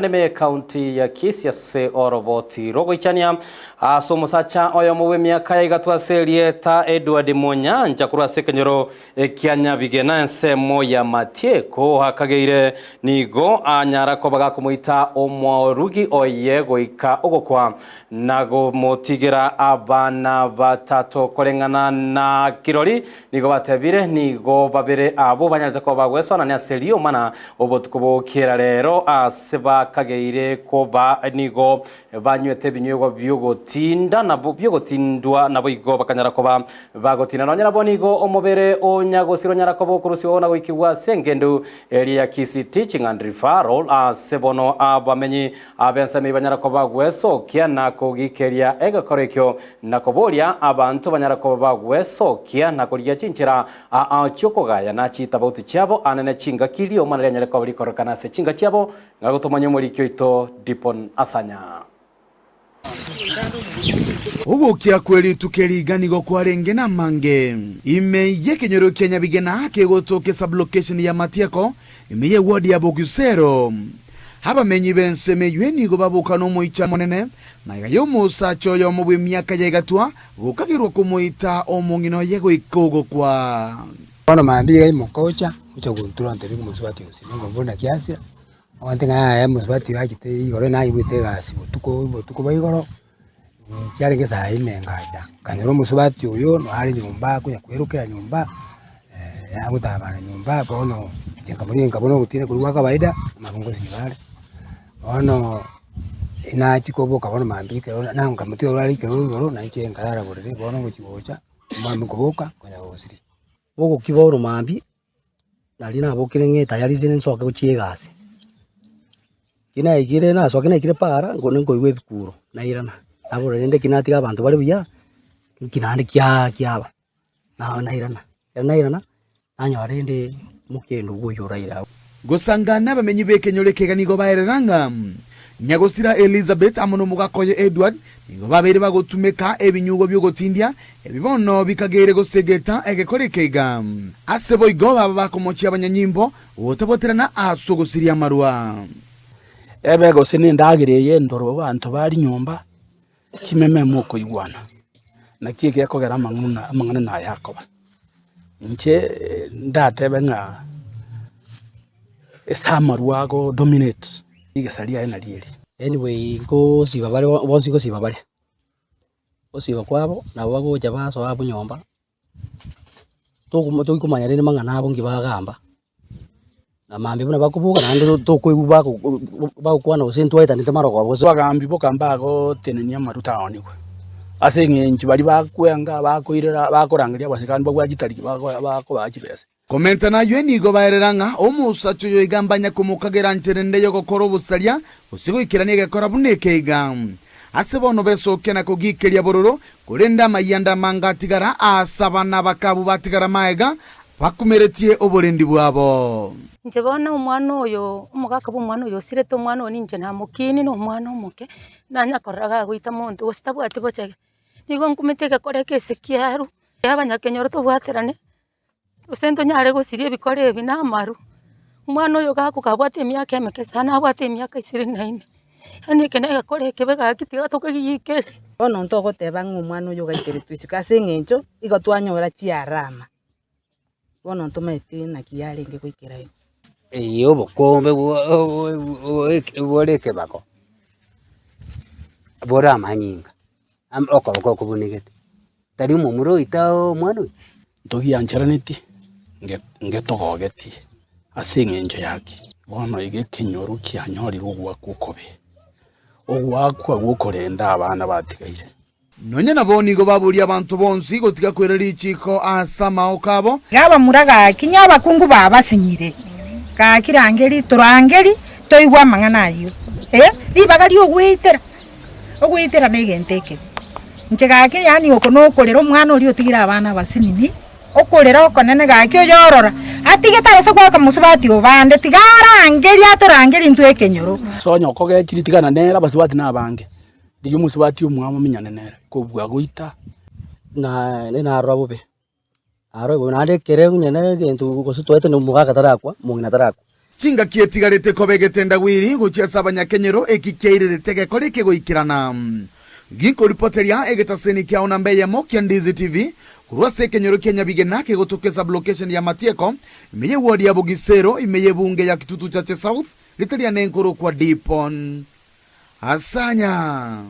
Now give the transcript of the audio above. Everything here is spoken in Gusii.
Nime ekaunti ya Kisii ase oroboti rw'ogoichania ase omosacha oyomo bw'emiaka ya igatwa ase erieta Edward Monyancha korwa ase ekenyoro kia Nyabigena ensemo ya Matieko akageire nigo anyara koba gakomoita omorugi oye goika ogokwa na gomotigera abana batato koreng'ana na kirori nigo batebire nigo babere abwo banyarete koba bagwesonania ase riomana Obotuko bogokiera rero aase bakageire koba nigo banywete ebinywegwa bi'ogotinda na bi'ogotindwa, naboigo bakanyara koba bagotinda. Nonya nabo nigo omobere o nyagosira onyara koba okorusigwa na goikigwa ase engendu eria ya Kisii Teaching and Referral, aase bono abamenyi ab'ensemo eyio banyara koba bagwesokia na kogikeria egekoro ekio, na koboria abanto banyara koba bagwesokia na korigia chinchera Aa chi'okogayana chitabauti chiabo anene chingaki riomana rianyare koba rikororekana ase chinga chiabo, ng'a gotomanya omoriki oito Dipon Asanya. Ogokia kwe rituko eri iga nigo kwarenge namange. Ime y'ekenyoro kia Nyabigena kegotoka esublocation ya Matieko, ime y'eward ya Bogyusero. Abamenyi b'ensemo eyio nigo baboka nomoichano omonene, magega y'omosacha oyomo bw'emiaka ya egatwa Gokagerwa komoita omong'ina oye goika ogokwa. Bono mambia iga imoka ocha, ocha gontura ontebie ng'a omosubati osire, nkomboria naki asira, ogontebia ng'a yaya omosubati oyo achete igoro naigwete egasi botuko botuko bwa igoro, chiarenge saa inne ngacha, nkanyora omosubati oyo nare nyomba akonya kwerokera nyomba, agotabana nyomba bono inche nkamoria nkabuna ogotinda korwa gwa kawaida, nabo ngosiba are, bono. Nachia koboka bono mambia ekero na nkamotiga orare ekero igoro na inche nkarara borere bono ngochia gocha, mambia nkoboka konya gosiria. Bogokia bono mambia, naria nabokire ng'etayarisire nsoke gochia egasi, ki naikire nasokia naikire para nko nkoigwa ebikuro, nairana, nabora rende eki natiga abanto bare buya, nki naende kia kiaba, na nairana, ekero nairana. Nanyora rende mokendo bw'oyio oraire agwo. Gosanga nabamenyi b'ekenyoro ekega nigo baerera ng'a Nyagosira Elizabeth amo nomogaka oye Edward nigo babeire bagotumeka ebinyugwa bi'ogotindia ebi bono bikageire gosegeta egekora ekeiga. Ase boigo baba bakomochia abanyanyimbo gotaboterana ase ogosiria amarwa. Ebe gose nendagera eye endoro abanto bare nyomba, chimeme mokoigwana, naki egekogera amang'ana amang'ana naye akoba. Inche ndatebe ng'a ase amarwa ago dominate rigesa riaye nario eri. Anyway nkosiba bare bonsi ngosiba bare, gosiba kwabo nabo bagocha basoa abwo nyomba, tokoma toikomanya rende mang'ana abo nki bagamba, na mambia buna bakoboka naende tokoigwa bako bagokwana gose ntwaetanete marogoba gose. Abagambi boka mbagotenenia amaruta aonigwe, ase eng'encho baria bakwenga bakoirera bakorangeria abasikari mbabwate chitariki bakobaa chibesa. Komenta nayio nigo baerera ng'a omosacha oyo iga mbanya komokagera nchera ende y'ogokora obosaria, gose goikerania egekora buna eke iga. Ase bono besokia na kogiikeria bororo, korende amayianda amange atigara aase abana abakabu batigara magega, bakumeretie oborendi bwabo. Inche bono omwana oyo, omogaka bwa omwana oyo osirete omwana oyo ninche namokinie na omwana omoke, nanya korora gagoita monto gose tabwati bochege, nigo nkumete egekora eke ase kiarwa, abanyakenyoro tobwaterane. Gose ntonyare gosiria ebikoro ebi na amaru, omwana oyo gakoka abwate emiaka emeke sana abwate emiaka ishirini na ine, yaani eke na egekoro ekebe gaki tiga tokegikerie. Bono ntogoteba ng'a omwana oyo ogaiteretwe isiko ase eng'encho igo twanyora chiarama, bono ntomaeti naki yarenge goikera igo. Eye obokombe bore ekebako, bore amanyinga, okoboko okobunegete. Tari omomura oito omwana oyo? Ntogiancheraneti, nge- ngetogogetie ase eng'encho yaki. Bono iga ekenyoro kianyorire ogoakwa okobe, ogoakwa gwokorenda abana batigaire. Nonya nabo nigo baboria abanto bonsi gotiga kwera richiiko ase amaoko abo. Iga abamura gaki onye abakungu babasinyire, gaki rangeri torangeri toigwe amang'ana ayio, eh, ribaga ri'ogweitera. Ogoetera negento ekebe. Inche gaki yaani oko nokorera omwana oria otigire abana abasinini, okorera okonene gaki oyorora, atige tabasa goaka mosubati obande, tiga arangerie atorangerie intwe ekenyoro. Sonya okogechiri tigana nere abasubati nabange, rigia omosubati omwabo omenyane nere, kobua goita. Na narora bobe, narora bobe naende ekere onye na egento gose twaetania omogaka tarakwa, omong'ina tarakwa. Chingaki etigarete koba egetendagwiri gochia ase abanyakenyoro eki kiairerete egekora eke goikerana. Ginkoripoteria egetaseni kiao namba eyemo kia Ndizi TV korwa ase ekenyoro kia Nyabigena kegotoka esublocation ya Matieko ime ye ward ya Bogisero ime ye bunge ya Kitutu Chache South rita riane nkorokwa Dipon Asanya.